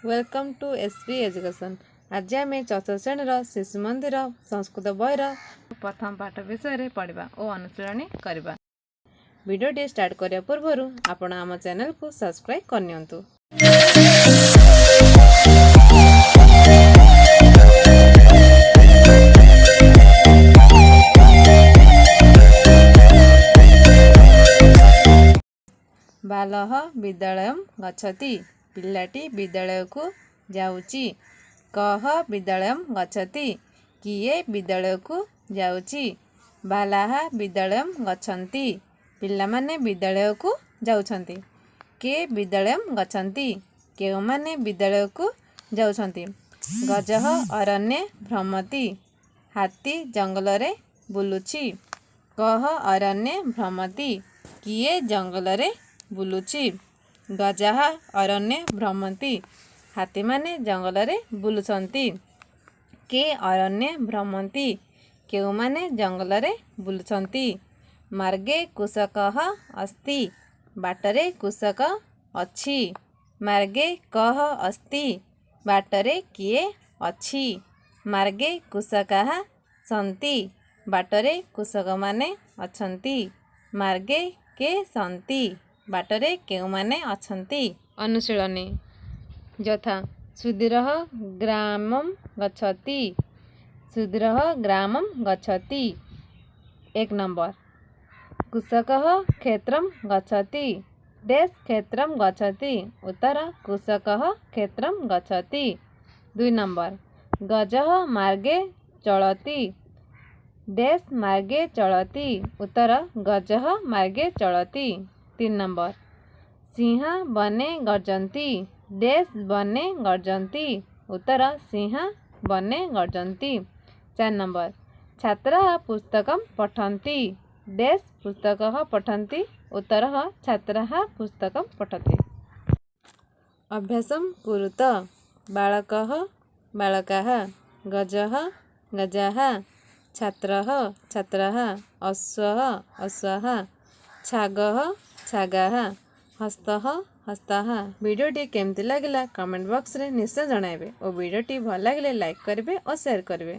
Welcome to S B Education. ଆଜି ଆମେ ଚତୁର୍ଥ ଶ୍ରେଣୀର ଶିଶୁ ମନ୍ଦିର ସଂସ୍କୃତ ବହିର ପ୍ରଥମ ପାଠ ବିଷୟରେ ପଢ଼ିବା ଓ ଅନୁଶୀଳନୀ କରିବା। ଭିଡ଼ିଓଟି ଷ୍ଟାର୍ଟ କରିବା ପୂର୍ବରୁ ଆପଣ ଆମ ଚ୍ୟାନେଲକୁ ସବସ୍କ୍ରାଇବ୍ କରିନିଅନ୍ତୁ। ବାଲଃ ବିଦ୍ୟାଳୟଂ ଗଚ୍ଛତି। ପିଲାଟି ବିଦ୍ୟାଳୟକୁ ଯାଉଛି। କଃ ବିଦ୍ୟାଳୟଂ ଗଚ୍ଛତି? କିଏ ବିଦ୍ୟାଳୟକୁ ଯାଉଛି? ବାଲାଃ ବିଦ୍ୟାଳୟଂ ଗଚ୍ଛନ୍ତି। ପିଲାମାନେ ବିଦ୍ୟାଳୟକୁ ଯାଉଛନ୍ତି। କେ ବିଦ୍ୟାଳୟଂ ଗଚ୍ଛନ୍ତି? କେଉଁମାନେ ବିଦ୍ୟାଳୟକୁ ଯାଉଛନ୍ତି? ଗଜଃ ଅରଣ୍ୟେ ଭ୍ରମତି। ହାତୀ ଜଙ୍ଗଲରେ ବୁଲୁଛି। କଃ ଅରଣ୍ୟେ ଭ୍ରମତି? କିଏ ଜଙ୍ଗଲରେ ବୁଲୁଛି? ଗଜାଃ ଅରଣ୍ୟେ ଭ୍ରମନ୍ତି। ହାତୀମାନେ ଜଙ୍ଗଲରେ ବୁଲୁଛନ୍ତି। କେ ଅରଣ୍ୟେ ଭ୍ରମନ୍ତି? କେଉଁମାନେ ଜଙ୍ଗଲରେ ବୁଲୁଛନ୍ତି? ମାର୍ଗେ କୃଷକଃ ଅସ୍ତି। ବାଟରେ କୃଷକ ଅଛି। ମାର୍ଗେ କଃ ଅସ୍ତି? ବାଟରେ କିଏ ଅଛି? ମାର୍ଗେ କୃଷକାଃ ସନ୍ତି। ବାଟରେ କୃଷକମାନେ ଅଛନ୍ତି। ମାର୍ଗେ କେ ସନ୍ତି? ବାଟରେ କେଉଁମାନେ ଅଛନ୍ତି? ଅନୁଶୀଳନୀ ଯଥା: ସୁଧୀରଃ ଗ୍ରାମଂ ଗଚ୍ଛତି। ସୁଧୀରଃ ଗ୍ରାମଂ ଗଚ୍ଛତି। ଏକ ନମ୍ବର। କୃଷକଃ କ୍ଷେତ୍ରଂ ଗଚ୍ଛତି। ଡେସ୍ କ୍ଷେତ୍ରଂ ଗଚ୍ଛତି। ଉତ୍ତର: କୃଷକଃ କ୍ଷେତ୍ରଂ ଗଚ୍ଛତି। ଦୁଇ ନମ୍ବର। ଗଜଃ ମାର୍ଗେ ଚଳତି। ଡେସ୍ ମାର୍ଗେ ଚଳତି। ଉତ୍ତର: ଗଜଃ ମାର୍ଗେ ଚଳତି। ତିନି ନମ୍ବର। ସିଂହ ବନେ ଗର୍ଜନ୍ତି। ଡେସ୍ ବନେ ଗର୍ଜନ୍ତି। ଉତ୍ତର: ସିଂହ ବନେ ଗର୍ଜନ୍ତି। ଚାରି ନମ୍ବର। ଛାତ୍ରାଃ ପୁସ୍ତକଂ ପଠନ୍ତି। ଡେସ୍ ପୁସ୍ତକଂ ପଠନ୍ତି। ଉତ୍ତର: ଛାତ୍ରାଃ ପୁସ୍ତକଂ ପଠନ୍ତି। ଅଭ୍ୟାସಂ କୁରୁତ। ବାଳକଃ, ବାଳକାଃ, ଗଜଃ, ଗଜାଃ, ଛାତ୍ରଃ, ଛାତ୍ରାଃ, ଅଶ୍ୱଃ, ଅଶ୍ୱାଃ, ଛାଗଃ, ଛାଗାଃ, ହସ୍ତଃ, ହସ୍ତାଃ। ଭିଡ଼ିଓଟି କେମିତି ଲାଗିଲା, କମେଣ୍ଟ ବକ୍ସରେ ନିଶ୍ଚୟ ଜଣାଇବେ ଓ ଭିଡ଼ିଓଟି ଭଲ ଲାଗିଲେ ଲାଇକ୍ କରିବେ ଓ ସେୟାର କରିବେ।